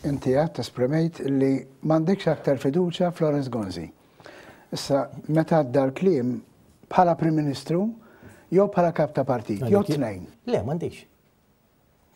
Inti għedt, esprimejt li m'għandekx aktar fiduċja f'Lawrence Gonzi. Issa, meta għadda l-kliem bħala Prim Ministru jew bħala kap ta' partit, jew tnejn? Le, m'għandix.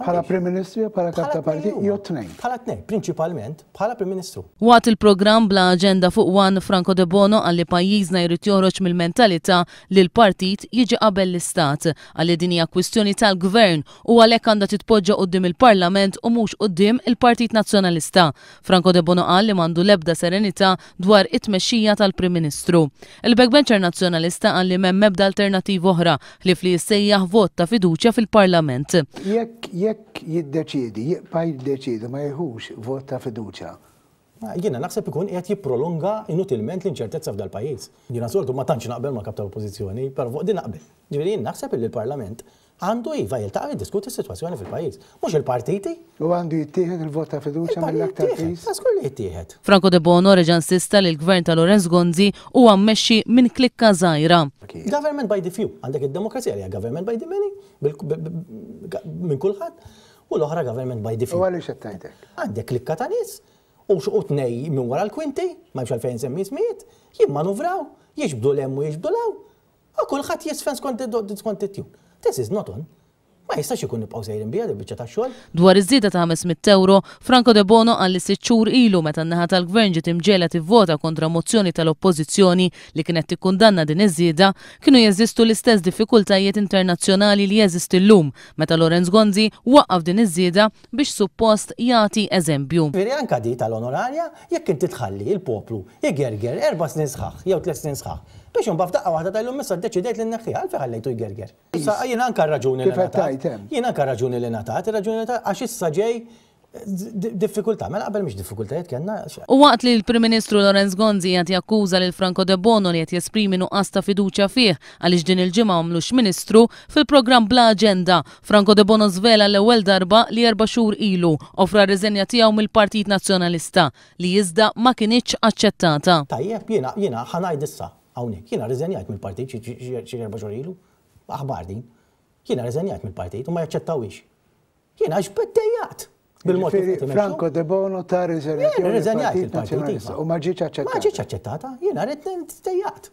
Bħala Prim Ministru jew bħala kap ta' partit jew tnejn? Bħala tnejn, prinċipalment bħala Prim Ministru. Waqt il-programm Bla Aġenda fuq One, Franco Debono qal li pajjiżna jrid joħroġ mill-mentalità li l-partit jiġi qabel l-istat. Qal li din hija kwistjoni tal-Gvern u għalhekk għandha titpoġġa quddiem il-Parlament u mhux quddiem il-Partit Nazzjonalista. Franco Debono qal li m'għandu l-ebda serenità dwar it-tmexxija tal-Prim Ministru. Il-backbencher Nazzjonalista qal li m'hemm ebda alternattiva oħra ħlief li jissejjaħ vot ta' fiduċja fil-Parlament. Jekk jekk jiddeċiedi, jibqa' jiddeċiedi ma jieħux vot ta' fiduċja. Jiena naħseb ikun qiegħed jipprolonga inutilment l-inċertezza f'dal-pajjiż. Jiena soltu ma tantx naqbel mal-Kap tal-Oppożizzjoni, però fuq din naqbel. Jiġifieri jien naħseb illi l-Parlament Għandu iva jiltaqa' jiddiskuti s-sitwazzjoni fil-pajjiż. Mhux il-partiti. U għandu jittieħed il-vot ta' fiduċja mill-aktar fis? Ta' żgur li jittieħed. Franco Debono reġa' insista li l-Gvern ta' Lawrence Gonzi huwa mmexxi minn klikka żgħira. Government by the few. Għandek id-demokrazija li hija government by the many, minn kulħadd, u l-oħra government by the few. U għaliex qed tgħid hekk? Għandek klikka ta' nies, u tnej minn wara l-kwinti, ma hemmx għalfejn insemmi ismijiet, jimmanuvraw, jiġbdu 'l hemm u jiġbdu 'l hawn, U kulħadd jiżfen skont skont it-tune. This is not on. Ma jistax ikun nibqgħu sejrin biha dil-biċċa tax-xogħol. Dwar iż-żieda ta' 500 ewro, Franco Debono qal li sitt xhur ilu meta n-naħa tal-Gvern ġiet imġegħla tivvota kontra mozzjoni tal-Oppożizzjoni li kienet tikkundanna din iż-żieda, kienu jeżistu l-istess diffikultajiet internazzjonali li jeżisti llum meta Lawrence Gonzi waqqaf din iż-żieda biex suppost jagħti eżempju. Jiġifieri anke di tal-onorarja, jekk inti tħalli l-poplu jgerger erba' snin sħaħ jew tliet snin sħaħ, biex imbagħad f'daqqa waħda tgħidlu issa ddeċidejt li nneħħiha, għalfejn ħallejtu jgerger? Issa jien anke r-raġuni li ngħatat, jien anke r-raġuni li ngħatat, ir-raġuni li ngħatat għax issa ġej diffikultà, mela qabel mhix diffikultajiet kellna. U waqt li l-Prim Ministru Lawrence Gonzi qiegħed jakkuża lil Franco Debono li qed jesprimi nuqqas ta' fiduċja fih għaliex din il-ġimgħa għamlux Ministru, fil-programm Bla Aġenda, Franco Debono żvela għall-ewwel darba li erba' xhur ilu offra r-riżenja tiegħu mill-Partit Nazzjonalista, li iżda ma kinitx aċċettata. Tajjeb, jiena, jiena ħa ngħid issa, hawnhekk, jiena rriżenjajt mill-partit xi, xi, xi erba' xhur ilu. Aħbar din. Jiena rriżenjajt mill-partit u ma jaċċettawhiex. Jiena għax iddejjaqt bil-mod kif qed imexxu. Franco Debono ta riżenja tiegħu mill-Partit Nazzjonalista u ma ġietx aċċettata. Ma ġietx aċċettata, jiena rrid dejjaqt.